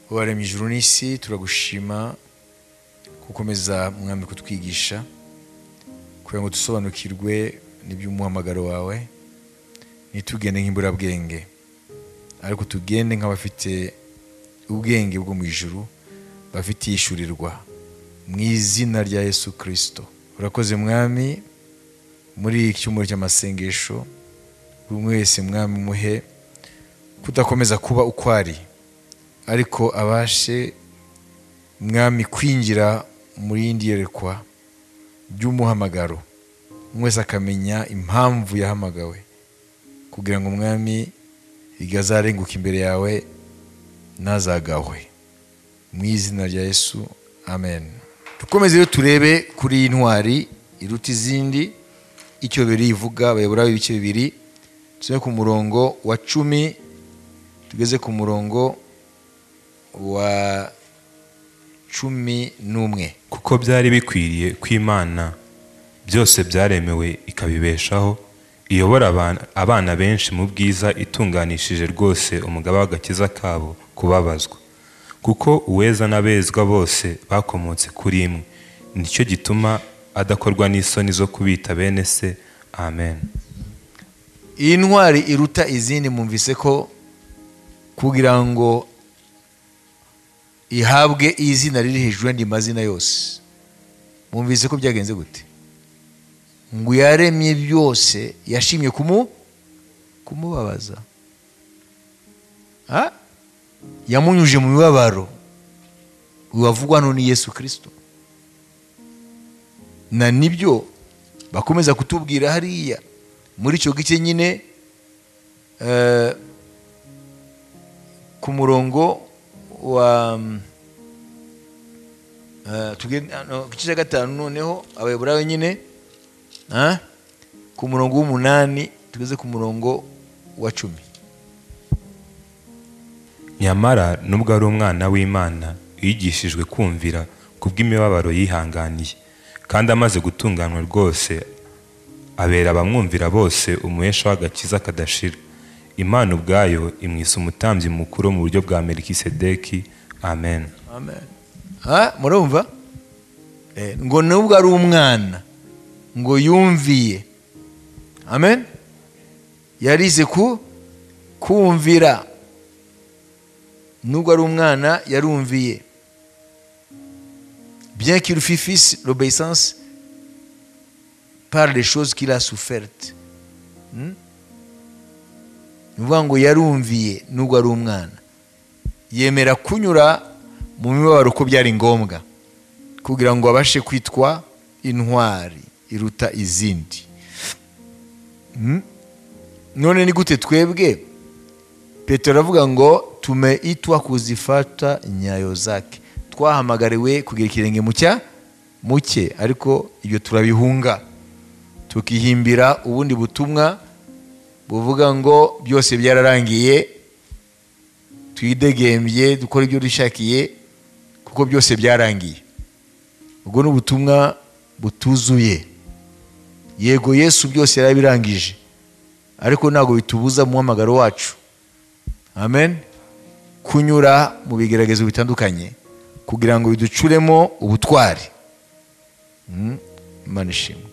Waremye ijuru n'isi, turagushima gukomeza Mwami kutwigisha kugira ngo dusobanukirwe n'iby'umuhamagaro wawe, ntitugende nk'imburabwenge ariko tugende nk'abafite ubwenge bwo mu ijuru, bafite yishyurirwa mu izina rya Yesu Kristo. Urakoze Mwami muri iki cyumweru cy'amasengesho, buri umwe wese Mwami muhe kudakomeza kuba uko ari, ariko abashe Mwami kwinjira muri yindi yerekwa ry'umuhamagaro, umwe wese akamenya impamvu yahamagawe, kugira ngo Mwami igazarenguka imbere yawe ntazagahwe, mu izina rya Yesu, amen. Dukomeze rero turebe kuri iyi ntwari iruta izindi, icyo bibiri ivuga, Abayobora ibice 2, tujye ku murongo wa 10 tugeze ku murongo wa 11. Kuko byari bikwiriye kw'Imana byose byaremewe ikabibeshaho, iyobora abana benshi mu bwiza, itunganishije rwose umugaba w'agakiza kabo kubabazwa. Kuko uweza n'abezwa bose bakomotse kuri imwe, nicyo gituma adakorwa n'isoni zo kubita bene se. Amen. Iyi ntwari iruta izindi mumvise ko kugira ngo ihabwe izina riri hejuru y'andi mazina yose, mumvise ko byagenze gute? Ngo yaremye byose yashimye kumubabaza. Yamunyuje mu mibabaro. Uwavugwa hano ni Yesu Kristo. Na nibyo bakomeza kutubwira hariya muri icyo gice nyine, ku murongo wa igice cya 5, noneho Abayobora nyine ku murongo w'8 tugeze ku murongo wa 10. Nyamara nubwo ari umwana w'Imana, yigishijwe kumvira kubw'imibabaro yihanganiye, kandi amaze gutunganywa rwose abera abamwumvira bose umuhesha w'agakiza kadashira. Imana ubwayo imwisa umutambyi mukuru mu buryo bwa Melikisedeki. Amen. Amen. Murumva? Ngo nubwo ari umwana ngo yumviye. Amen. Yarize kumvira. Nubwo ari umwana yarumviye. Bien qu'il fût fils, l'obéissance par les choses qu'il a souffertes. Nuvuga ngo yarumviye nubwo ari umwana, yemera kunyura mu mibabaro uko byari ngombwa kugira ngo abashe kwitwa intwari iruta izindi. None ni gute twebwe? Petero avuga ngo tumeitwa kuzifata nyayo zake, twahamagariwe kugira ikirenge muke, ariko ibyo turabihunga tukihimbira ubundi butumwa buvuga ngo byose byararangiye, twidegembye dukora ibyo dushakiye kuko byose byarangiye. Ubwo ni ubutumwa butuzuye. Yego Yesu byose yarabirangije, ariko ntabwo bitubuza muhamagaro wacu. Amen. Kunyura mu bigeragezo bitandukanye kugira ngo biducuremo ubutwari. Imana ishimwe.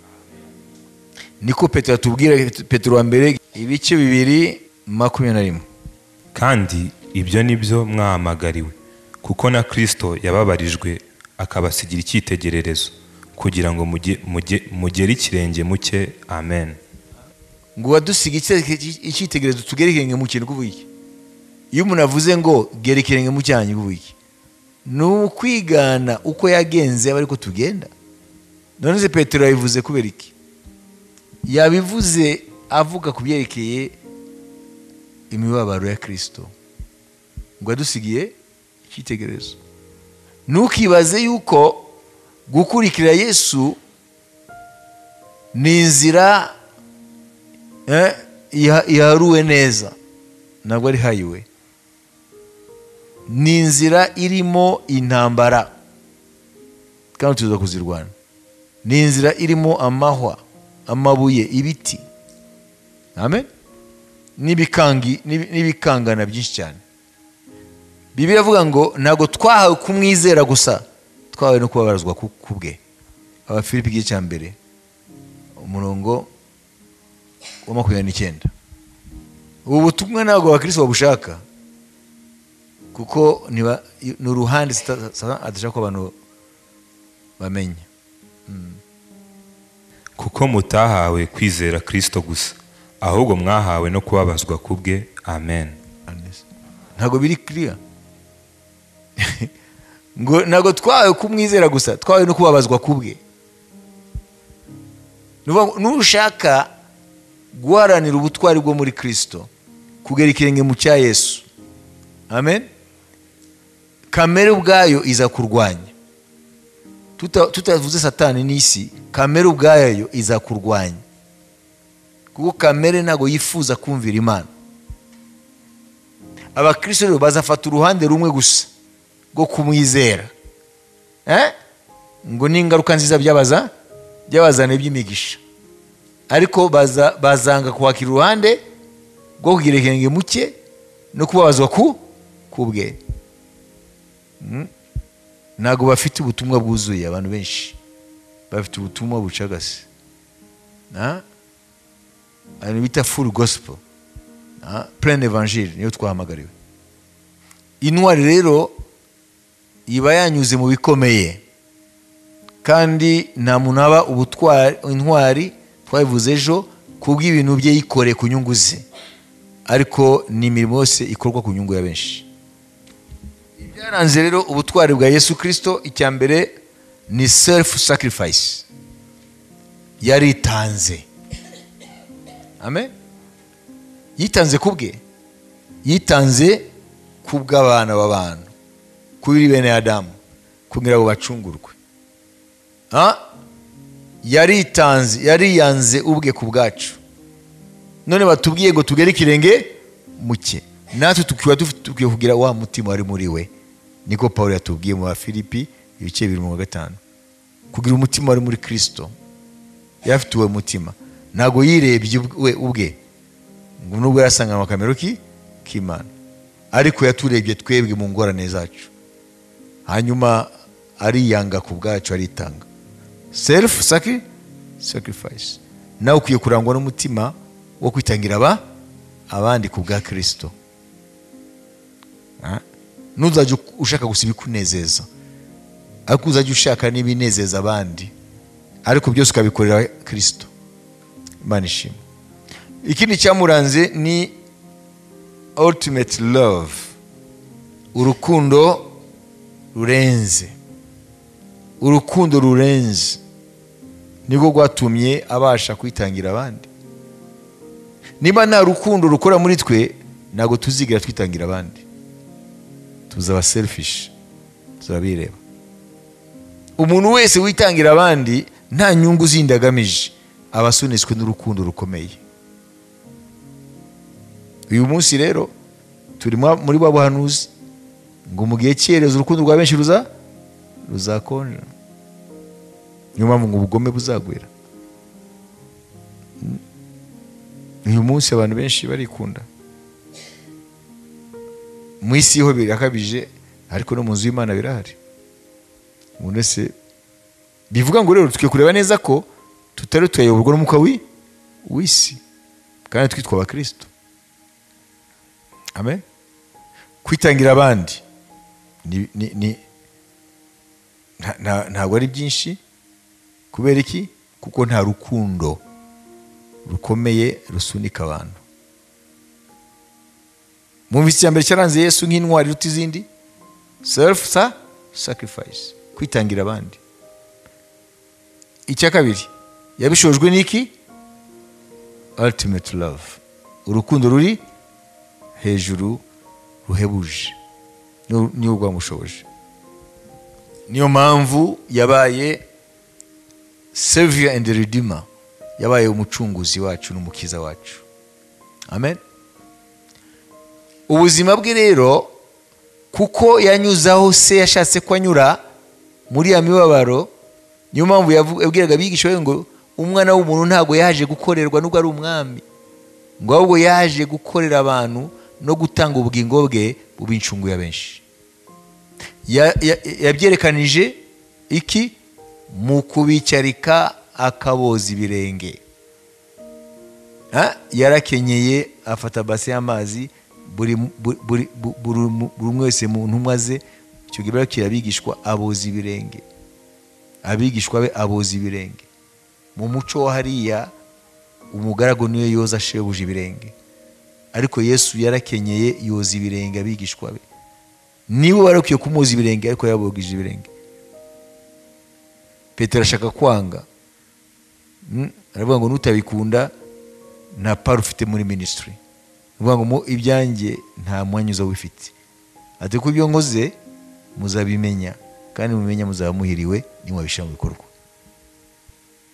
Niko Petero atubwira, Petero wa mbere ibice 2:21. Kandi ibyo nibyo mwahamagariwe, kuko na Kristo yababarijwe akabasigira icyitegererezo kugira ngo mugere ikirenge muke. Amen. Ngo wadusiga icyitegererezo tugere ikirenge muke, ni kuvuga iki? Iyo umuntu avuze ngo gera ikirenge mu cyanyu, kuvuga iki? Ni ukwigana uko yagenze aba ariko tugenda. None se Petero yabivuze kubera iki? Yabivuze avuga ku byerekeye imibabaro ya Kristo, ngo adusigiye icyitegererezo. Ntukibaze yuko gukurikira Yesu ni inzira iharuwe neza, ntabwo ari highway. Ni inzira irimo intambara kandi tuza kuzirwana. Ni inzira irimo amahwa, amabuye, ibiti. Amen. N'ibikangana byinshi cyane. Bibiliya ivuga ngo ntabwo twahawe kumwizera gusa, twahawe no kubabarizwa ku bwe. Abafilipi igice cya 1 umurongo wa 29. Ubu butumwa ntabwo abakristo babushaka, kuko ni uruhande adashaka ko abantu bamenya. Kuko mutahawe kwizera Kristo gusa, ahubwo mwahawe no kubabazwa kubwe. Amen. Ntabwo biri clear. Ngo ntabwo twahawe kumwizera gusa, twahawe no kubabazwa kubwe. Nushaka guharanira ubutwari bwo muri Kristo, kugera ikirenge mu cya Yesu. Amen. Kamere ubwayo iza kurwanya. Tutavuze Satani n'isi, kamere ubwayo iza kurwanya. Kuko kamere ntabwo yifuza kumvira Imana. Abakristo rero bazafata uruhande rumwe gusa rwo kumwizera. Ngo n'ingaruka nziza byabazana by'imigisha. Ariko bazanga kwakira uruhande rwo kugira ikirenge muke no kubabazwa kubwe. Ntabwo bafite ubutumwa bwuzuye. Abantu benshi bafite ubutumwa bucagase, abantu bita full gospel, plein évangile, niyo twahamagariwe. Intwari rero iba yanyuze mu bikomeye, kandi nta muntu aba intwari, twabivuze ejo, kubw'ibintu bye yikoreye ku nyungu ze, ariko ni imirimo yose ikorwa ku nyungu ya benshi. Ibyaranze rero ubutwari bwa Yesu Kristo, icya mbere ni self sacrifice, yaritanze. Amen. Yitanze kubwe, yitanze kubw'abana b'abantu, kuri bene Adamu, kugira ngo bacungurwe. Yaritanze, yariyanze ubwe ku bwacu. None batubwiye ngo tugere ikirenge muke, natwe tukiba dukwiye kugira wa mutima wari muri we. Niko Paulo yatubwiye mu Bafilipi ibice 2:5, kugira umutima wari muri Kristo. Yafite uwo mutima, ntabwo yirebye we ubwe, ngo nubwo yarasanganywe akamero k'Imana, ariko yaturebye twebwe mu ngorane zacu, hanyuma ariyanga ku bwacu, aritanga. Self sacrifice. Nawe ukwiye kurangwa n'umutima wo kwitangira abandi ku bwa Kristo. Ntuzajye ushaka gusa ibikunezeza, ariko uzajye ushaka n'ibinezeza abandi, ariko byose ukabikorera Kristo. Imana ishimwe. Ikindi cyamuranze ni ultimate love, urukundo rurenze. Urukundo rurenze nibwo rwatumye abasha kwitangira abandi. Niba nta rukundo rukora muri twe, ntabwo tuzigera twitangira abandi, tuzaba selfish, tuzabireba. Umuntu wese witangira abandi nta nyungu zindi agamije, aba asunitswe n'urukundo rukomeye. Uyu munsi rero turi muri bwa buhanuzi ngo mu gihe cyerezo urukundo rwa benshi ruzakonja. Niyo mpamvu ngo ubugome buzagwira. Uyu munsi abantu benshi barikunda. Mu isi ho birakabije, ariko no mu nzu y'Imana birahari. Umuntu wese bivuga ngo rero tukwiye kureba neza ko tutari tuyoborwa n'umwuka w'isi, kandi twitwa abakristo. Amen. Kwitangira abandi ntabwo ari byinshi. Kubera iki? Kuko nta rukundo rukomeye rusunika abantu. Mu icya mbere cyaranze Yesu nk'intwari iruta izindi, self sacrifice, kwitangira abandi. Icya kabiri yabishojwe n'iki? Ultimate love, urukundo ruri hejuru ruhebuje, niyo rwamushoboje. Niyo mpamvu yabaye Savior and Redeemer, yabaye umucunguzi wacu n'umukiza wacu. Amen. Ubuzima bwe rero, kuko yanyuzaho se yashatse ko anyura muri ya mibabaro, niyo mpamvu yabwiraga abigisha be ngo umwana w'umuntu ntabwo yaje gukorerwa nubwo ari umwami, ngo ahubwo yaje gukorera abantu no gutanga ubugingo bwe buba incungu ya benshi. Yabyerekanije iki? Mu kubicarika akaboza ibirenge. Yarakenyeye afata base y'amazi, buri umwe wese mu ntumwa ze, icyo gihe barakira abigishwa aboza ibirenge, abigishwa be aboza ibirenge. Mu muco wa hariya umugaragu niwe yoza shebuja ibirenge, ariko Yesu yarakenyeye yoza ibirenge abigishwa be. Niwe wari ukwiye kumuza ibirenge, ariko yabogije ibirenge. Petero ashaka kwanga, aravuga ngo nutabikunda nta part ufite muri ministry. Uvuga ngo mu ibyanjye nta mwanya uza wifite, ati ko ibyo nkoze muzabimenya, kandi mumenya muzaba muhiriwe nimwabishyira mu bikorwa.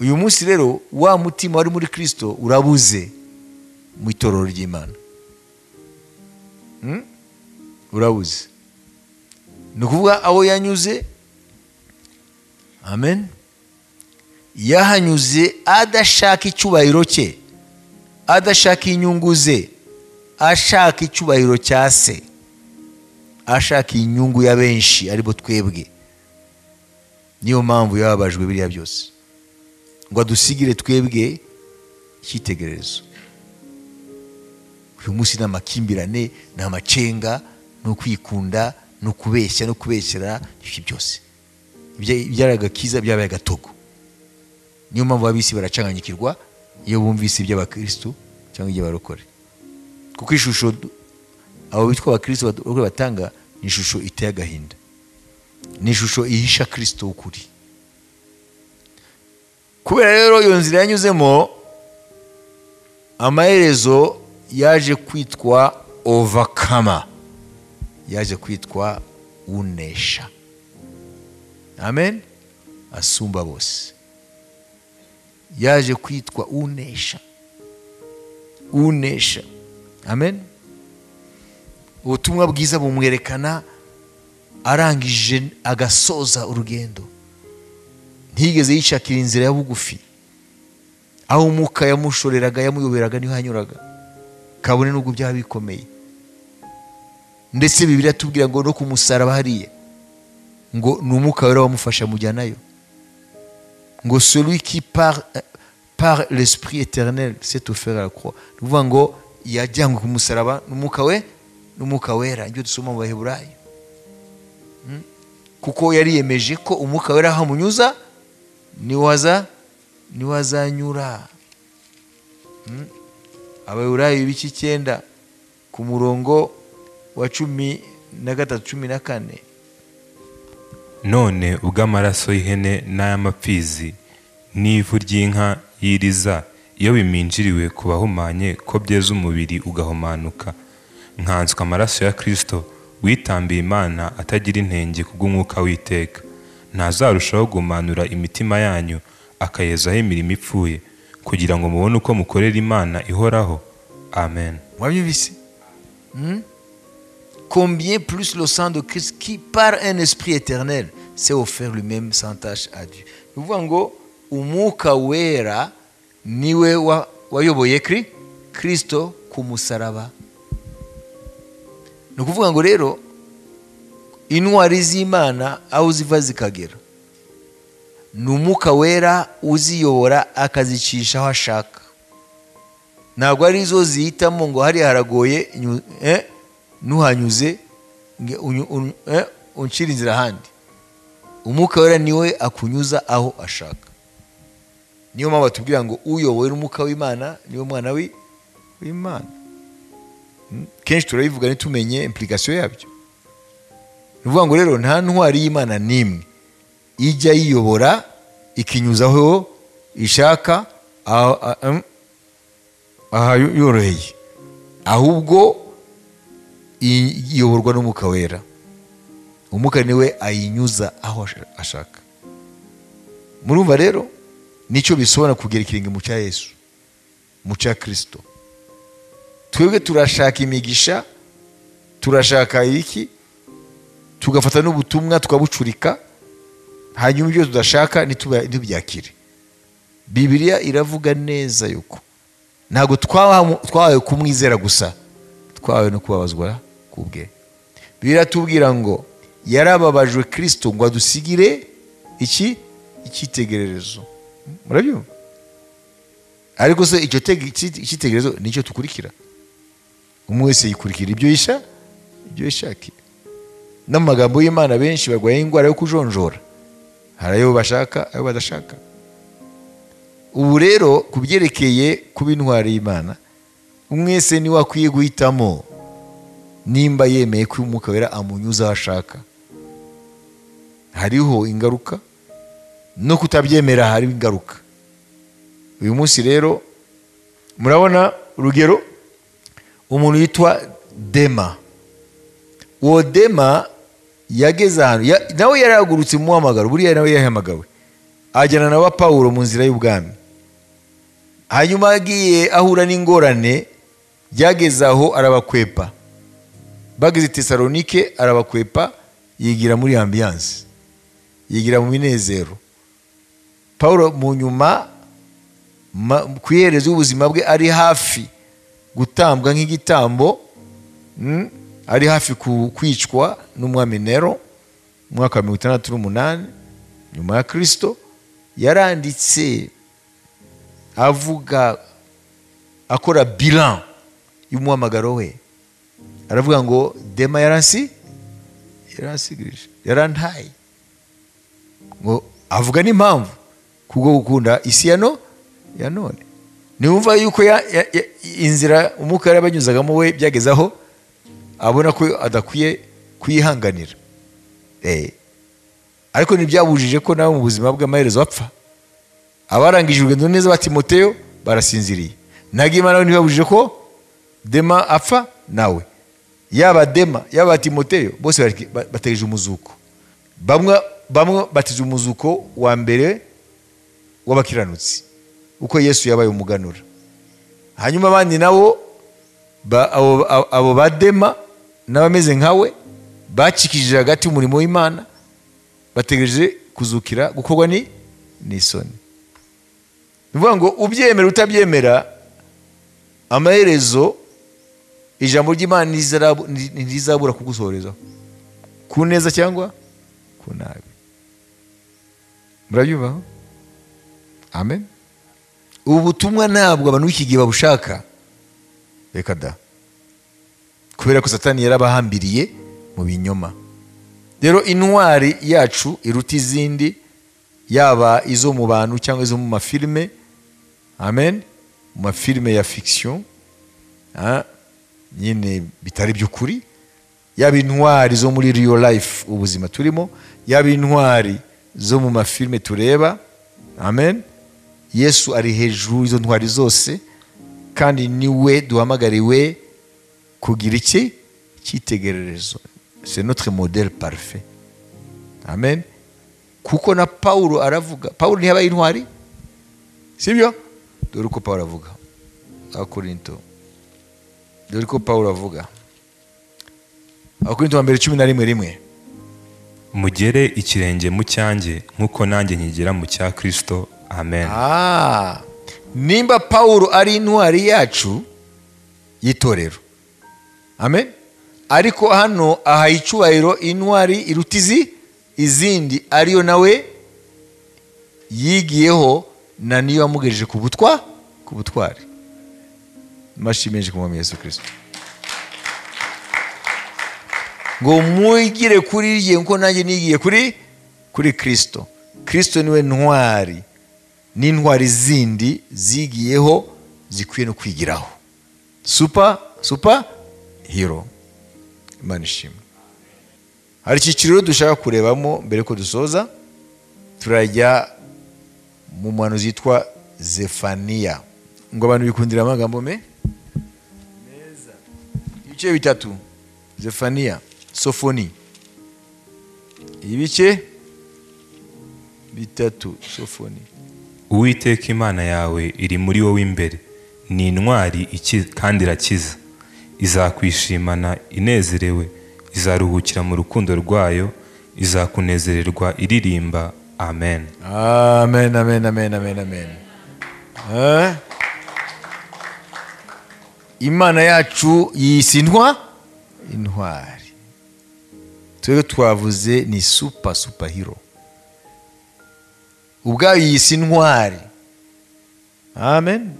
Uyu munsi rero wa mutima wari muri Kristo urabuze mu itorero ry'Imana. Urabuze. Ni ukuvuga aho yanyuze, amen, yahanyuze adashaka icyubahiro cye, adashaka inyungu ze, ashaka icyubahiro cya se, ashaka inyungu ya benshi aribo twebwe. Niyo mpamvu yababajwe biriya byose, ngo adusigire twebwe icyitegererezo. Uyu munsi ni amakimbirane, ni amacenga, ni ukwikunda, ni ukubeshya no kubeshyera, ibyo byose ibyari agakiza byabaye agatogo. Niyo mpamvu ab'isi baracanganyikirwa iyo bumvise iby'abakristo cyangwa iby'abarokore, kuko ishusho abo bitwa abakristo barokore batanga ni ishusho iteye agahinda, ni ishusho ihisha Kristo ukuri. Kubera rero iyo nzira yanyuzemo, amaherezo yaje kwitwa overcomer, yaje kwitwa unesha. Amen, asumba bose. Yaje kwitwa unesha, unesha. Amen. Ubutumwa bwiza bumwerekana arangije agasoza urugendo. Ntigeze yishakira inzira ya bugufi, aho umwuka yamushoreraga yamuyoberaga niho hanyuraga, kabone n'ubwo byaba bikomeye. Ndetse Bibiliya tubwira ngo no ku musaraba hariya ngo ni umwuka wera wamufasha mujyanayo, ngo celui qui par l'esprit éternel s'est offert à la croix. Ni ukuvuga ngo yajyanywe ku musaraba n'umwuka we, n'umwuka wera, ibyo dusoma mu Baheburayo. Kuko yariyemeje ko umwuka wera ahamunyuza niwe azanyura. Abaheburayo ibice 9 ku murongo wa 13 14. None ubw'amaraso y'ihene n'ay'amapfizi n'ivu ry'inka y'iriza, iyo biminjiriwe ku bahumanye ko byeza umubiri ugahumanuka, nkanswe amaraso ya Kristo witambiye Imana atagira intenge kubw'umwuka w'iteka, ntazarushaho gumanura imitima yanyu akayezaho imirimo ipfuye, kugira ngo mubone uko mukorera Imana ihoraho. Amen. Mwabyumvise? Combien plus le sang de Christ qui par un esprit éternel s'est offert lui-même sans tache à Dieu. Ni ukuvuga ngo umwuka wera niwe wayoboye Kristo ku musaraba. Ni ukuvuga ngo rero intwari z'Imana aho ziva zikagera, ni umwuka wera uziyobora akazicisha aho ashaka. Ntabwo ari zo zihitamo ngo hariya haragoye nuhanyuze uncira inzira ahandi. Umwuka wera niwe akunyuza aho ashaka. Niyo mpamvu batubwira ngo uyobowe n'umwuka w'Imana niwe mwana w'Imana. Kenshi turabivuga ntitumenye implication yabyo. Ni ukuvuga ngo rero nta ntwari y'Imana n'imwe ijya yiyobora ikinyuzaho ishaka aha yoroheye, ahubwo iyoborwa n'umwuka wera. Umwuka niwe ayinyuza aho ashaka. Murumva rero nicyo bisobanura kugera ikirenge mu cya Yesu, mu cya Kristo. Twebwe turashaka imigisha, turashaka iki, tugafata n'ubutumwa tukabucurika, hanyuma ibyo tudashaka ntitubyakire. Bibiliya iravuga neza yuko ntabwo twahawe kumwizera gusa, twahawe no kubabazwa kubwe. Bibiliya tubwira ngo Yarababajwe Kristo ngo adusigire iki icyitegererezo. Murabyumva? Ariko se icyo icyitegererezo nicyo tukurikira? Umwe wese yikurikira ibyo yishakiye. N'amagambo y'Imana benshi barwaye indwara yo kujonjora, hari ayo bashaka ayo badashaka. Ubu rero kubyerekeye kuba intwari y'Imana, umwese ni wakwiye guhitamo nimba yemeye ko Umwuka Wera amunyuza aho ashaka. Hariho ingaruka, no kutabyemera hari ingaruka. Uyu munsi rero murabona urugero umuntu yitwa Dema. Uwo Dema yageze ahantu nawe yarahagurutse mu muhamagaro, buriya nawe yahamagawe ajyana na Pawulo mu nzira y'ubwami. Hanyuma agiye ahura n'ingorane, byageze aho arabakwepa. Bageze Tesalonike arabakwepa, yigira muri ambiance, yigira mu minezero. Pawulo mu nyuma ku iherezo y'ubuzima bwe ari hafi gutambwa nk'igitambo, ari hafi kwicwa n'umwami Nero mu mwaka wa 68 nyuma ya Kristo, yaranditse avuga, akora bilan y'umuhamagaro we. Aravuga ngo Dema yaransigirije, yarantaye. Ngo avuga n'impamvu, kubwo gukunda isi ya none. Niwumva yuko inzira Umwuka yarabanyuzagamo we byagezaho abona ko adakwiye kuyihanganira. Ariko ntibyabujije ko nawe mu buzima bw'amaherezo apfa. Abarangije urugendo neza ba Timoteyo barasinziriye. Nagimana ntibabujije ko Dema apfa nawe. Yaba Dema yaba Timoteyo bose bategereje umuzuko. Bamwe bategereje umuzuko wa mbere w'abakiranutsi, uko Yesu yabaye umuganura. Hanyuma abandi nabo abo ba Dema n'abameze nkawe bacikije hagati umurimo w'Imana, bategereje kuzukira gukorwa ni n'isoni. Bivuga ngo ubyemera utabyemera, amaherezo ijambo ry'Imana ntirizabura kugusohorezaho, ku neza cyangwa ku nabi. Murabyumva? Amen. Ubu butumwa ntabwo abantu b'iki gihe babushaka. Reka da. Kubera ko Satani yarabahambiriye mu binyoma. Rero intwari yacu iruta izindi, yaba izo mu bantu cyangwa izo mu mafilme. Amen. Mu mafilme ya fiction, nyine bitari by'ukuri, yaba intwari zo muri real life ubuzima turimo, yaba intwari zo mu mafilme tureba. Amen. Yesu ari hejuru izo ntwari zose, kandi niwe duhamagariwe kugira iki cyitegererezo. C'est notre modèle parfait. Amen. Kuko na Paulo aravuga, Paulo ntiyabaye intwari, sibyo? Dore uko Paulo avuga Abakorinto. Dore uko Paulo avuga Abakorinto 11:1. Mugere ikirenge mu cyanjye nkuko nanjye nkigera mu cya Kristo. Amen. Nimba Paulo ari intwari yacu y'itorero, amen, ariko hano aha icyubahiro intwari iruta izindi, ariyo nawe yigiyeho na niyo yamugejeje ku butwari. Mashimeje ku mwami Yesu Kristo. Ngo mwigire kuri ye nkuko nanjye nigiye kuri Kristo. Kristo niwe ntwari, n'intwari zindi zigiyeho zikwiye no kwigiraho. Super hero. Imana ishimwe. Hari icyiciro dushaka kurebamo mbere ko dusoza, turajya mu muhanuzi yitwa Zefaniya. Ngo abantu bikundira amagambo meza. Ibice 3 Zefaniya, Sofoni. Ibice 3 Sofoni. Uwiteka Imana yawe iri muri wowe imbere, ni intwari kandi irakiza. Izakwishimana inezerewe, izaruhukira mu rukundo rwayo, izakunezererwa iririmba. Amen. Amen, amen, amen, amen, amen. Imana yacu yisindwa intwari. Twebwe twavuze ni super super hero, ubwayo yise intwari. Amen.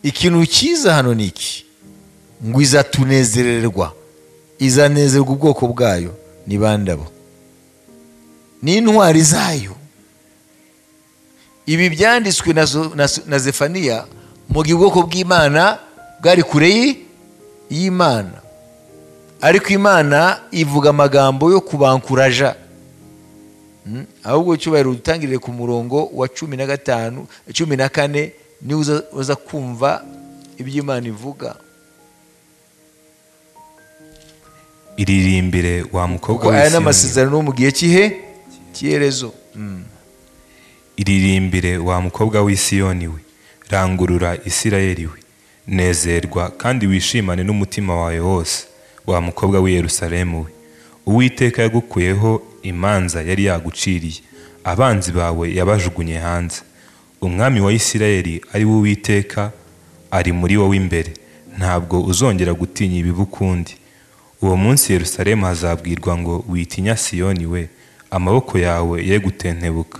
Ikintu cyiza hano ni iki? Ngo izatunezererwa, izanezerwa ubwoko bwayo. Ni bandabo, ni intwari zayo. Ibi byanditswe na Zefaniya mu gihe ubwoko bw'Imana bwari kure y'Imana, ariko Imana ivuga amagambo yo kubankuraja. Ahubwo cyubahiro utangirire ku murongo wa 15 14, ni uza kumva ibyo Imana ivuga. Iririmbire wa mukobwa w'Isiyoni. Aya n'amasezerano mu gihe kihe cyerezo. Iririmbire wa mukobwa w'Isiyoni we, rangurura Isirayeli we, nezerwa kandi wishimane n'umutima wawe wose, wa mukobwa w'i Yerusalemu we. Uwiteka yagukuyeho imanza yari yaguciriye, abanzi bawe yabajugunye hanze. Umwami wa Isirayeli ari we Uwiteka ari muri wowe imbere, ntabwo uzongera gutinya ibibi ukundi. Uwo munsi Yerusalemu hazabwirwa ngo witinya Siyoni we, amaboko yawe ye gutentebuka.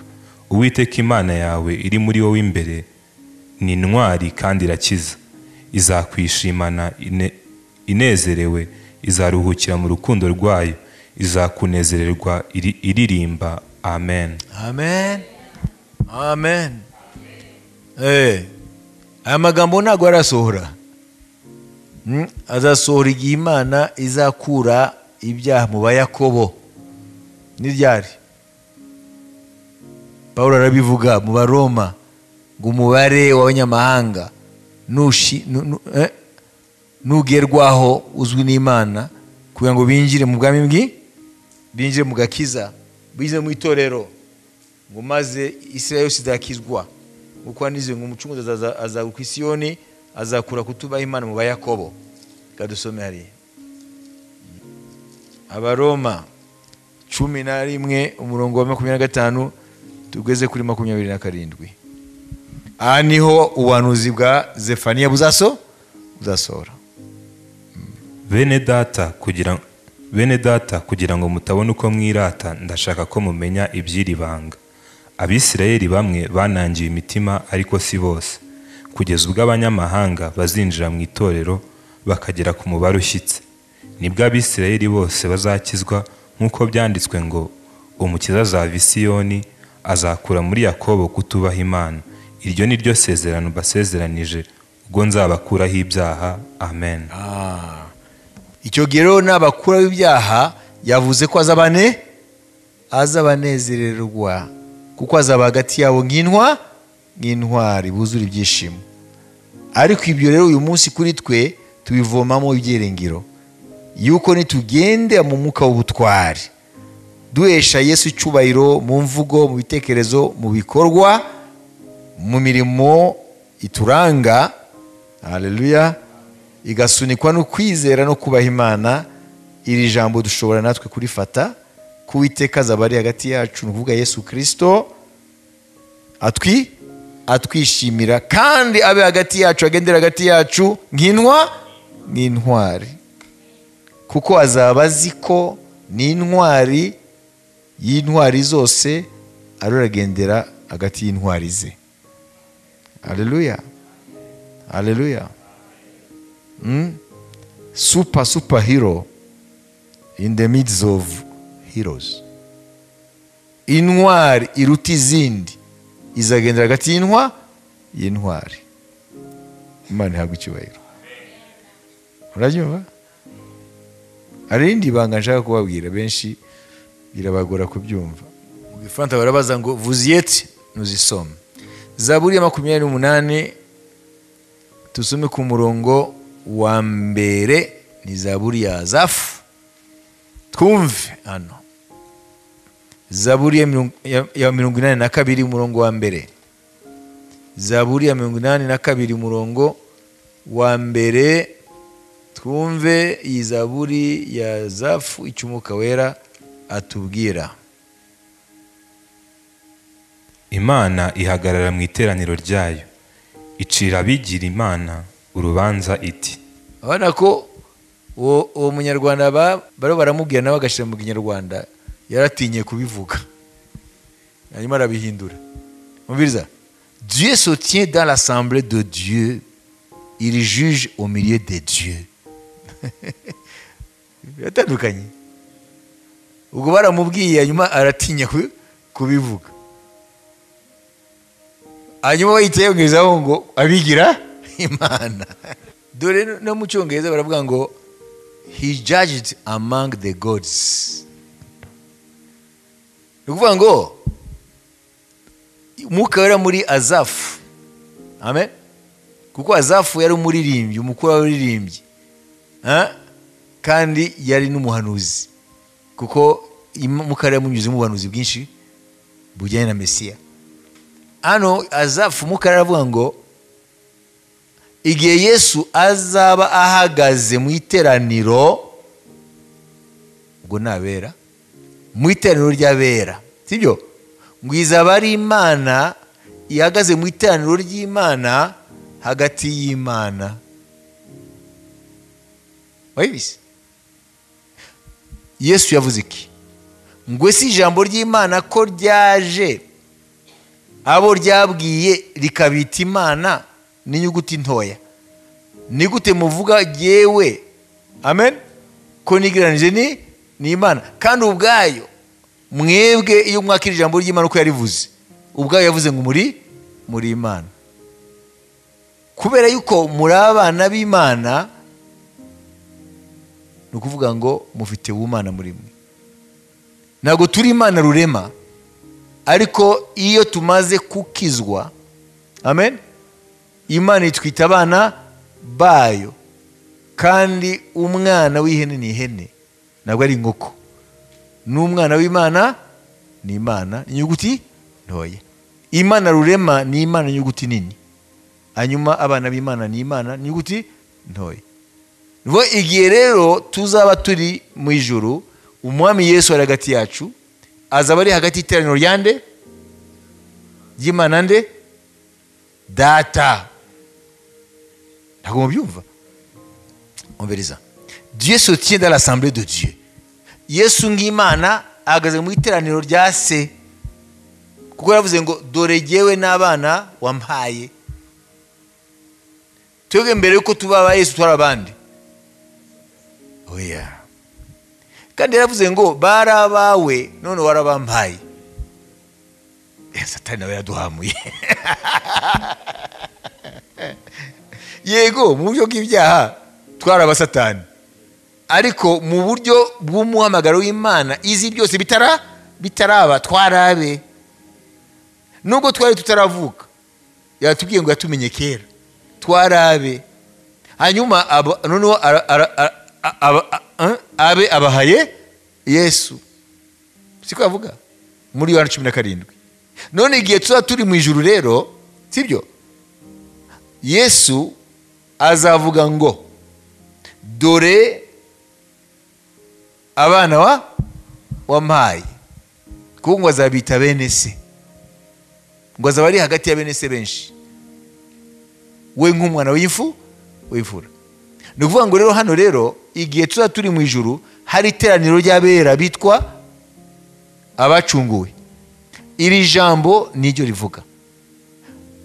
Uwiteka Imana yawe iri muri wowe imbere ni intwari kandi irakiza, izakwishimana inezerewe, izaruhukira mu rukundo rwayo, izakunezererwa iririmba. Amen. Amen. Amen. Aya magambo ntabwo arasohora. Azasohora igihe Imana izakura ibyaha mu Bayakobo. Ni ryari? Paulo arabivuga mu Baroma ngo umubare w'abanyamahanga nugerwaho uzwi n'Imana, kugira ngo binjire mu bwami binjire mu gakiza, binjire mu itorero, ngo maze Isirayeli yose izakizwa. Kuko nize ngo umucunguzi azaza ku Isiyoni, azakura kutubaha Imana mu Bayakobo. Kadusome hariya Abaroma 11 umurongo wa 25 tugeze kuri 27. Aha niho ubuhanuzi bwa Zefaniya buzasohora. Bene data, kugira ngo mutabona uko mwirata, ndashaka ko mumenya iby'iri banga. Abisirayeli bamwe banangiye imitima, ariko si bose, kugeza ubwo abanyamahanga bazinjira mu itorero bakagera ku mubare ushyitse. Nibwo Abisirayeli bose bazakizwa, nk'uko byanditswe ngo umukiza azava i Siyoni, azakura muri Yakobo kutubaha Imana. Iryo ni ryo sezerano basezeranije ubwo nzabakuraho ibyaha. Amen. Icyo gihe rero n'abakuraho ibyaha yavuze ko azabanezererwa, kuko azaba hagati yabo nk'intwari buzura ibyishimo. Ariko ibyo rero uyu munsi kuri twe tubivomamo ibyiringiro yuko nitugende mu mwuka w'ubutwari, duhesha Yesu icyubahiro mu mvugo, mu bitekerezo, mu bikorwa, mu mirimo ituranga, haleluya, igasunikwa no kwizera no kubaha Imana. Iri jambo dushobora natwe kurifata ku Uwiteka azaba ari hagati yacu, ni ukuvuga Yesu Kristo atwishimira, kandi abe hagati yacu, agendera hagati yacu nk'intwari, kuko azaba azi ko ni intwari y'intwari zose, aroragendera hagati y'intwari ze. Haleluya. Haleluya. Super super hero in the midst of heroes. Intwari iruta izindi izagendera hagati y'intwari. Imana ihabwe icyubahiro. Urabyumva? Hari irindi banga nshaka kubabwira, benshi birabagora kubyumva. Mu Gifaransa barabaza ngo vous y êtes, nous y sommes. Zaburi ya 28 tusome ku murongo wa mbere, ni Zaburi ya Azafu. Twumve hano Zaburi ya 82 umurongo wa mbere. Zaburi ya 82 umurongo wa mbere, twumve iyi Zaburi ya Azafu icyo Umwuka Wera atubwira. Imana ihagarara mu iteraniro ryayo, icira abigira Imana urubanza iti. Urabona ko Uwo munyarwanda baro baramubwira nawe agashyira mu kinyarwanda, yaratinye kubivuga, hanyuma arabihindura. Mubiriza, Dieu se tient dans l'assemblée de Dieu, il juge au milieu des dieux. Biratandukanye. Ubwo baramubwiye hanyuma aratinya kubivuga, hanyuma bahita yongezaho ngo abigira Imana. Dore no mu cyongereza baravuga ngo he judged among the gods. Ni ukuvuga ngo Umwuka Wera muri Azafu, amen, kuko Azafu yari umuririmbyi, umukuru w'abaririmbyi, kandi yari n'umuhanuzi, kuko Umwuka Wera yamunyuzemo ubuhanuzi bwinshi bujyanye na Mesiya. Hano Azafu Umwuka Wera aravuga ngo igihe Yesu azaba ahagaze mu iteraniro, ubwo nabera mu iteraniro ry'abera, sibyo? Ngo izaba ari Imana ihagaze mu iteraniro ry'Imana hagati y'Imana. Wabibise? Yesu yavuze iki? Ngo si ijambo ry'Imana ko ryaje abo ryabwiye rikabita Imana n'inyuguti ntoya, ni gute muvuga yewe, amen, ko nigeranije ni Imana? Kandi ubwayo mwebwe iyo mwakira ijambo ry'Imana uko yarivuze, ubwayo yavuze ngo muri Imana. Kubera yuko muri abana b'Imana, ni ukuvuga ngo mufite ubumana muri mwe. Ntabwo turi Imana rurema, ariko iyo tumaze kukizwa, amen, Imana itwita abana bayo. Kandi umwana w'ihene ni ihene, ntabwo ari inkoko. N'umwana w'Imana ni Imana inyuguti ntoya. Imana rurema ni Imana inyuguti nini, hanyuma abana b'Imana ni Imana inyuguti ntoya. Nibo igihe rero tuzaba turi mu ijuru, Umwami Yesu ari hagati yacu, azaba ari hagati y'iteraniro ryande ry'Imana nde Data. Ntabwo mubyumva? Umviriza, Dieu se tient dans l'assemblée de Dieu. Yesu ng'Imana ahagaze mu iteraniro rya se, kuko yaravuze ngo dore jyewe n'abana wampaye. Twebwe mbere yuko tuba aba Yesu twari abandi, oya. Kandi yaravuze ngo bari abawe none warabampaye. Satani nawe yaduhamuye. Yego mu buryo bw'ibyaha twari abasatani, ariko mu buryo bw'umuhamagaro w'Imana izi byose bitaraba twarabe. Nubwo twari tutaravuka, yatubwiye ngo yatumenye kera, twarabe. Hanyuma noneho abe abahaye Yesu, siko yavuga muri Yohana 17. None igihe tuzaba turi mu ijuru rero, sibyo, Yesu azavuga ngo dore abana wampaye, kuko ngo azabita bene se, ngo azaba ari hagati ya bene se benshi, we nk'umwana w'imfura. Ni ukuvuga ngo rero hano rero igihe tuzaba turi mu ijuru hari iteraniro ry'abera bitwa abacunguwe. Iri jambo niryo rivuga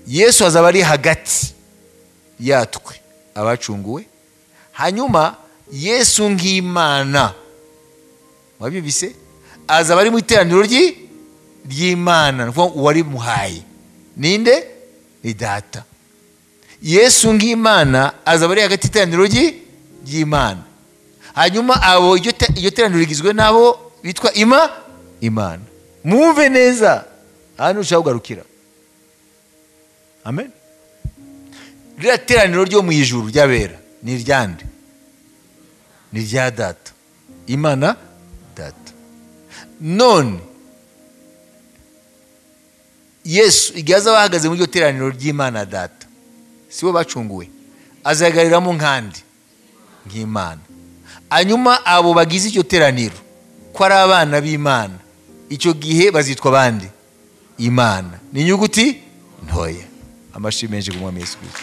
Yesu azaba ari hagati yatwe abacunguwe, hanyuma Yesu ng'Imana, wabyumvise, azaba ari mu iteraniro ry'Imana, ni ukuvuga uwari muhaye ninde? Ni Data. Yesu ng'Imana azaba ari hagati y'iteraniro ry'Imana, hanyuma abo iryo teraniro rigizwe n'abo bitwa Imana. Mwumve neza hano ushaka kugarukira, amen. Ririya teraniro ryo mu ijuru ry'abera ni iryande? Ni irya Data, Imana Data. None Yesu igihe azaba ahagaze muri iryo teraniro ry'Imana Data, si bo bacunguwe, azahagariramo nkandi nk'Imana. Hanyuma abo bagize iryo teraniro ko ari abana b'Imana, icyo gihe bazitwa abandi Imana. Ni inyuguti ntoya. Amashyi menshi ku Mwami Yesu Kristo.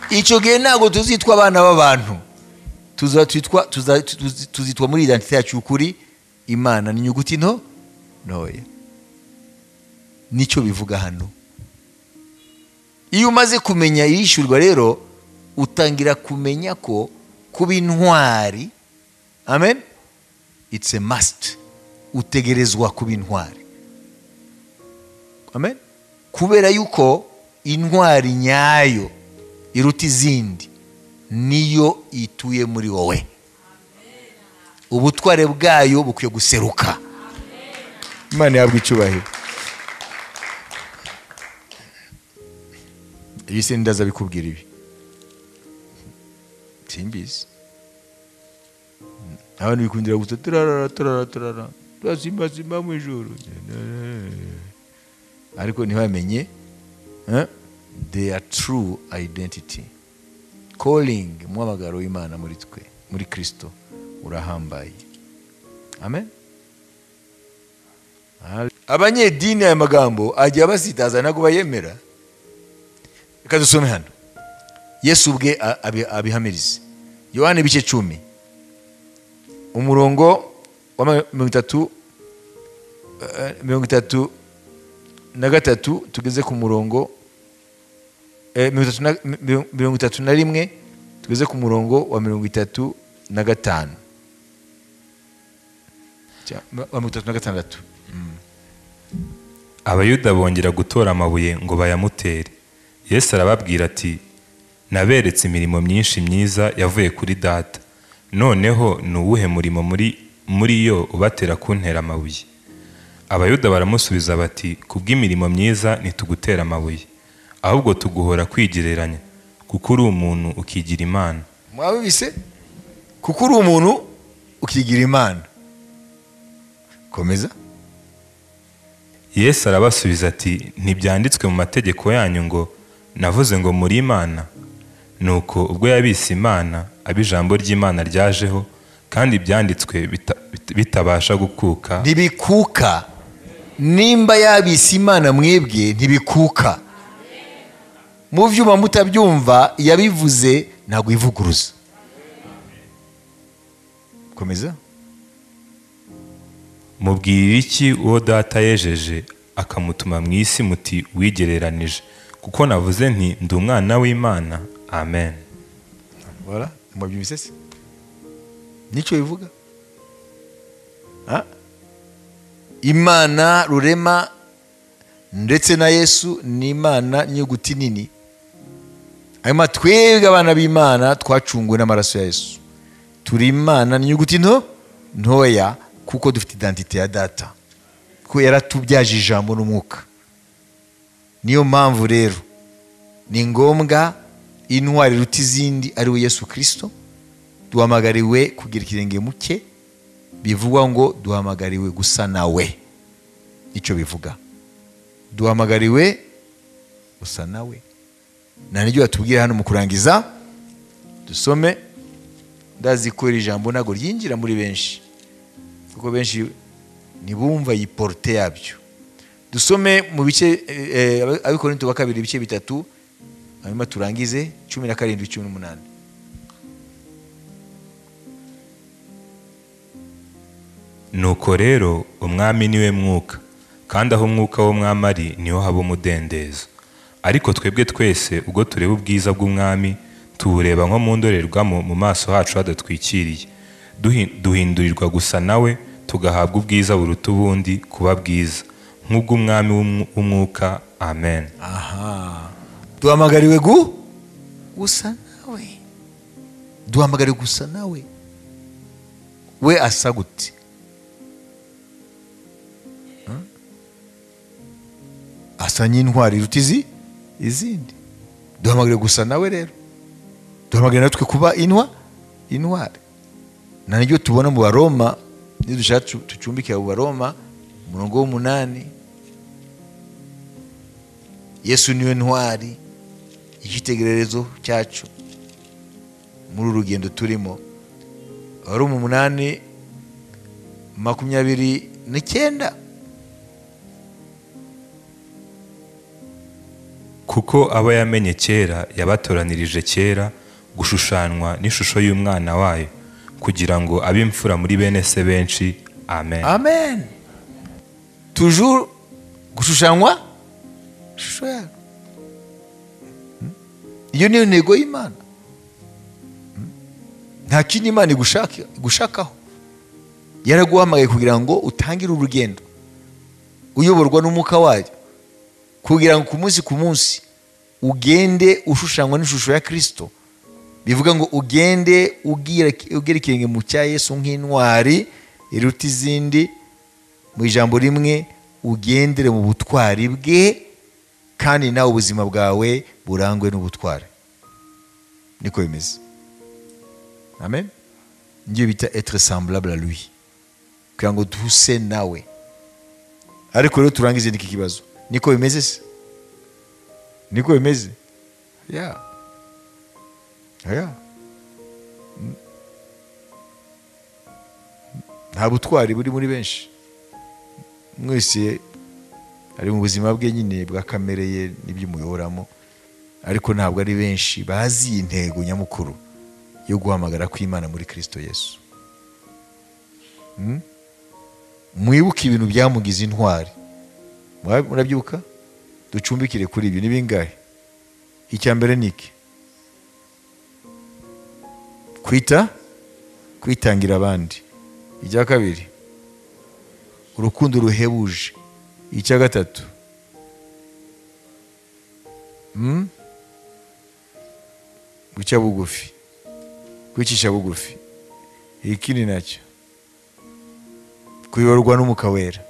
Icyo gihe ntabwo tuzitwa abana b'abantu, tuzitwa muri identite yacu kuri Imana ni inyuguti nto ntoya. Nicyo bivuga hano. Iyo umaze kumenya yishyurwa rero, utangira kumenya ko kuba intwari, amen, it's a must. Utegerezwa kuba intwari, amen, kubera yuko intwari nyayo iruta izindi niyo ituye muri wowe. Ubutware bwayo bukwiye guseruka. Imana yabwe icyubahiro. Ibi se ndaza bikubwira ibi simbizi. Abantu bikundira gusa turarara turarara turarara turasimba simba mu ijuru, ariko ntibamenye their true identity. Calling, umuhamagaro w'Imana muri twe, muri Kristo, urahambaye. Amen. Abanyedini aya magambo ajya basitaza ntabwo bayemera. Reka dusome hano Yesu ubwe abihamirize. Yohana ibice 10 umurongo wa 33 tugeze ku murongo 31 tugeze ku murongo wa 35 wa 36. Abayuda bongera gutora amabuye ngo bayamutere. Yesu arababwira ati, naberetse imirimo myinshi myiza yavuye kuri Data, noneho ni uwuhe murimo muri yo ubatera kuntera amabuye? Abayuda baramusubiza bati, kubw'imirimo myiza ntitugutera amabuye, ahubwo tuguhora kwigereranya, kuko uri umuntu ukigira Imana. Mwabibise? Kuko uri umuntu ukigira Imana. Komeza. Yesu arabasubiza ati, ntibyanditswe mu mategeko yanyu ngo navuze ngo muri Imana? Nuko ubwo yabise Imana, ab'ijambo ry'Imana ryajeho, kandi ibyanditswe bitabasha gukuka. Ntibikuka. Nimba yabise Imana mwebwe ntibikuka. Mu vyuma mutabyumva yabivuze ntabwo ivuguruza. Komeza. Mubwira iki uwo Data yejeje akamutuma mu isi muti wigereranije, kuko navuze nti ndi umwana w'Imana? Amen. Voilà, mwabyumvise se? Nicyo bivuga. Imana rurema ndetse na Yesu ni Imana nyuguti nini. Hanyuma twebwe abana b'Imana twacunguwe n'amaraso ya Yesu, turi Imana nyuguti nto ntoya, kuko dufite identite ya Data, kuko yaratubyaje ijambo n'umwuka. Niyo mpamvu rero ni ngombwa intwari iruta izindi ari we Yesu Kristo. Duhamagariwe kugira ikirenge muke, bivugwa ngo duhamagariwe gusa nawe. Icyo bivuga, duhamagariwe gusa nawe. Na niryo batubwira hano mu kurangiza. Dusome, ndazi ko iri jambo ntago ryinjira muri benshi, kuko benshi ntibumva iyi porte yabyo. Dusome mu bice Abikorinto ba kabiri ibice 3, hanyuma turangize 17 18. Nuko rero umwami niwe mwuka, kandi aho umwuka w'umwami ari niho haba umudendezo. Ariko twebwe twese ubwo tureba ubwiza bw'umwami, tubureba nko mu ndorerwamo mu maso hacu hadatwikiriye, duhindurirwa gusa nawe, tugahabwa ubwiza buruta ubundi kuba bwiza, nk'ubw'umwami w'umwuka. Amen. Aha, duhamagariwe gusa nawe. Duhamagariwe gusa nawe. We asa gute? Asa n'intwari iruta izindi. Duhamagariwe gusa nawe rero. Duhamagariwe natwe kuba intwari. Na niryo tubona mu Baroma, nidushaka tucumbike mu Baroma umurongo w'8. Yesu niwe ntwari, icyitegererezo cyacu muri urugendo turimo. Abaroma 8:29. Kuko abo yamenye kera yabatoranirije kera gushushanwa n'ishusho y'umwana wayo, kugira ngo abe imfura muri bene se benshi. Amen. Amen. Toujours gushushanywa ishusho yayo. Iyo niyo ntego y'Imana. Nta kindi Imana igushakaho. Yaraguhamagaye kugira ngo utangire urugendo uyoborwa n'umwuka wayo, kugira ngo ku munsi ugende ushushanywa n'ishusho ya Kristo. Bivuga ngo ugende ugira ikirenge mu cya Yesu nk'intwari iruta izindi. Mu ijambo rimwe, ugendere mu butwari bwe, kandi nawe ubuzima bwawe burangwe n'ubutwari. Niko bimeze. Amen. Ngiyo bita être semblable à lui, kugira ngo duse nawe. Ariko rero turangize n'iki kibazo. Niko bimeze se? Niko bimeze? Yeah. Yeah. Nta butwari buri muri benshi. Mwese ari mu buzima bwe nyine bwa kamere ye n'iby'umuyoboramo, ariko ntabwo ari benshi bazi intego nyamukuru yo guhamagara kw'Imana muri Kristo Yesu. Mwibuke ibintu byamugize intwari. Murabyibuka? Ducumbikire kuri ibyo. Ni bingahe? Icya mbere ni iki? Kwitangira abandi. Icya kabiri, urukundo ruhebuje. Icya gatatu, guca bugufi, kwicisha bugufi. Ikindi nacyo, kuyoborwa n'Umwuka Wera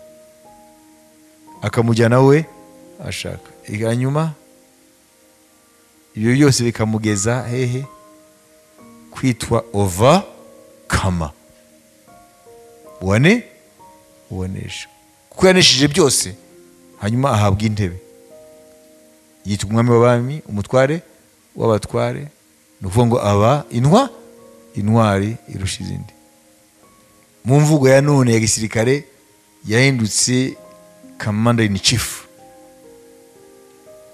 akamujyana we ashaka. Hanyuma ibyo byose bikamugeza hehe? Kwitwa overcomer, uwanesha. Kuko yanesheje byose, hanyuma ahabwa intebe, yitwa umwami w'abami, umutware w'abatware. Ni ukuvuga ngo aba intwari irusha izindi. Mu mvugo ya none ya gisirikare, yahindutse commander in chief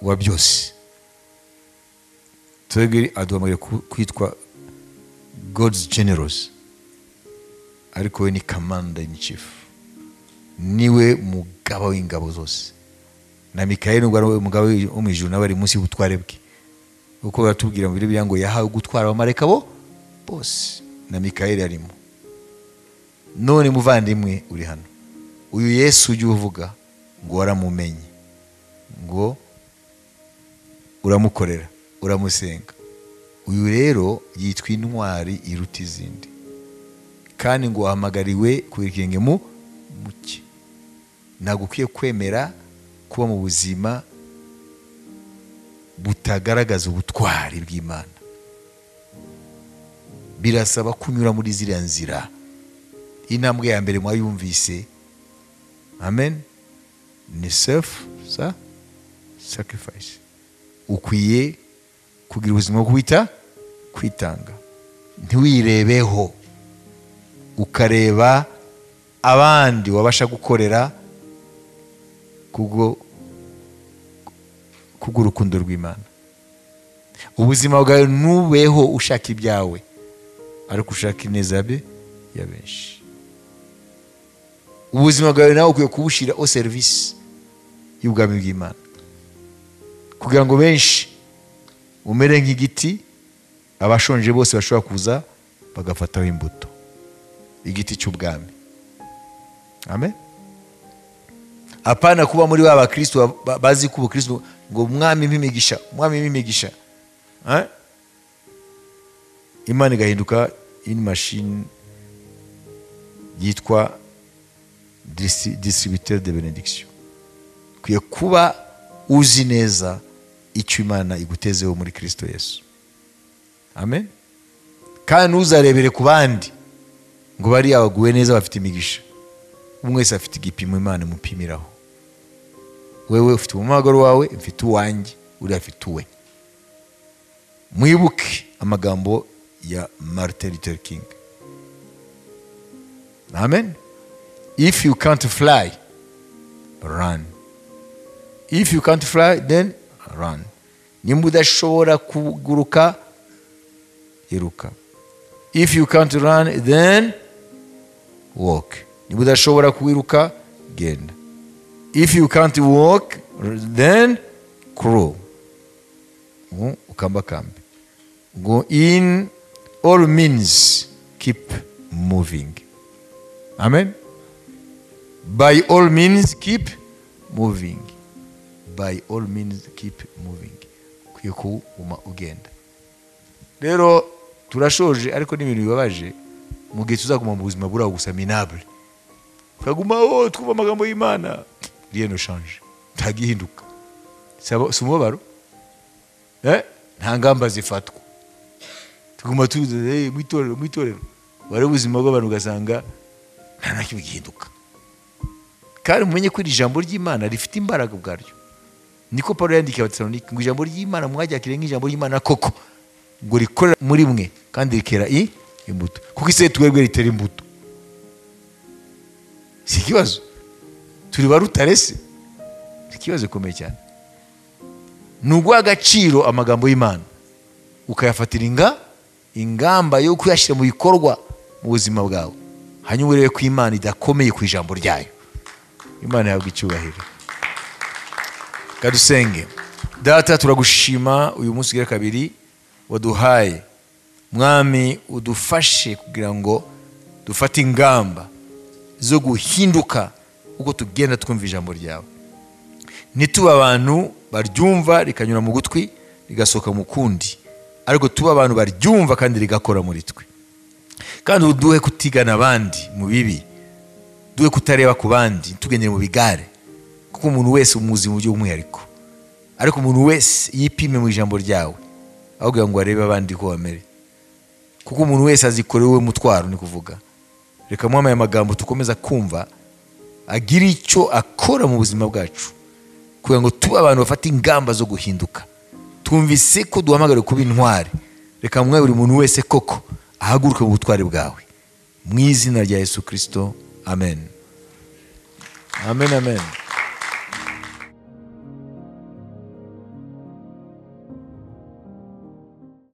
wa byose. Twebwe aduhamagara kwitwa God's generals, ariko we ni commander in chief, niwe mugaba w'ingabo zose. Na Mikayeli nubwo ari umugaba wo mu ijuru, nawe ari munsi y'ubutware bwe, kuko baratubwira mu Bibiliya ngo yahawe gutwara abamarayika bo bose, na Mikayeli arimo. None muvandimwe uri hano, uyu Yesu ujye uvuga ngo waramumenye, ngo uramukorera, uramusenga, uyu rero yitwa intwari iruta izindi, kandi ngo wahamagariwe kugira ikirenge mu muke. Ntabwo ukwiye kwemera kuba mu buzima butagaragaza ubutwari bw'Imana. Birasaba kunyura muri ziriya nzira. Intambwe ya mbere mwayumvise, amen, ni self sacrifice. Ukwiye kugira ubuzima bwo kwitanga, ntiwirebeho, ukareba abandi wabasha gukorera kubwo urukundo rw'Imana. Ubuzima bwawe nubeho ushaka ibyawe, ariko ushaka ineza ya benshi. Ubuzima bwawe nawe ukwiye kubushira au service y'ubwami bw'Imana, kugira ngo benshi umere nk'igiti abashonje bose bashobora kuza bagafataho imbuto, igiti cy'ubwami. Amen. Apana kuba muri ba bakristo bazi ko ubukristo ngo umwami mpimigisha, umwami mpimigisha, Imana igahinduka in machine yitwa distributeur de benediction. Ukwiye kuba uzi neza icyo Imana igutezeho muri Kristo Yesu. Amen. Kandi ntuzarebere ku bandi ngo bari abaguwe neza bafite imigisha. Umwe wese afite igipimo Imana imupimiraho. Wewe ufite umuhamagaro wawe, mfite uwanjye, uriya afite uwe. Mwibuke amagambo ya Martin Luther King. Amen. If you can't fly, run. If you can't fly, then run. Nimba udashobora kuguruka, iruka. If you can't run, then walk. Nimba udashobora kwiruka, genda. If you can't walk, then crawl. Ukambakambe. Go in all means, keep moving. Amen. By all means, keep moving. By all means, keep moving. Ukwiye kuguma ugenda. Rero turashoje, ariko n'ibintu bibabaje mu gihe tuzaguma mu buzima buri aho gusa minable, tukagumaho twumva amagambo y'Imana, rien ne change, ntagihinduka. Si umubabaro, nta ngamba zifatwa, tuguma tuze mu itorero, mu itorero wari ubuzima bw'abantu ugasanga nta na kimwe gihinduka. Kandi mumenye ko iri jambo ry'Imana rifite imbaraga ubwaryo. Niko Paulo yandikiye Abatesalonike ngo ijambo ry'Imana mwaryakiriye nk'ijambo ry'Imana koko, ngo rikorera muri mwe kandi rikera imbuto. Kuko isi twebwe ritera imbuto, si ikibazo, turi ba rutarese, ikibazo gikomeye cyane. Ni uguha agaciro amagambo y'Imana, ukayafatira ingamba yo kuyashyira mu bikorwa mu buzima bwawe, hanyuma urebe ko Imana idakomeye ku ijambo ryayo. Imana yahabwa icyubahiro. Kadusenge. Data, turagushima uyu munsi ugira kabiri waduhaye. Mwami, udufashe kugira ngo dufate ingamba zo guhinduka uko tugenda twumva ijambo ryawe. Ntitube abantu baryumva rikanyura mu gutwi rigasohoka mu kundi, ariko tube abantu baryumva kandi rigakora muri twe. Kandi uduhe kutigana abandi mu bibi, duhe kutareba ku bandi, tugendere mu bigare, kuko umuntu wese umuzi mu buryo bw'umwihariko. Ariko umuntu wese yipime mu ijambo ryawe, aho kugira ngo arebe abandi ko bamere, kuko umuntu wese azikorera uwe mutwaro. Ni kuvuga reka mwamaye amagambo tukomeza kumva agira icyo akora mu buzima bwacu, kugira ngo tube abantu bafata ingamba zo guhinduka. Twumvise ko duhamagariwe kuba intwari, reka mwe buri muntu wese koko ahaguruke mu butwari bwawe, mu izina rya Yesu Kristo, amen. Amen, amen.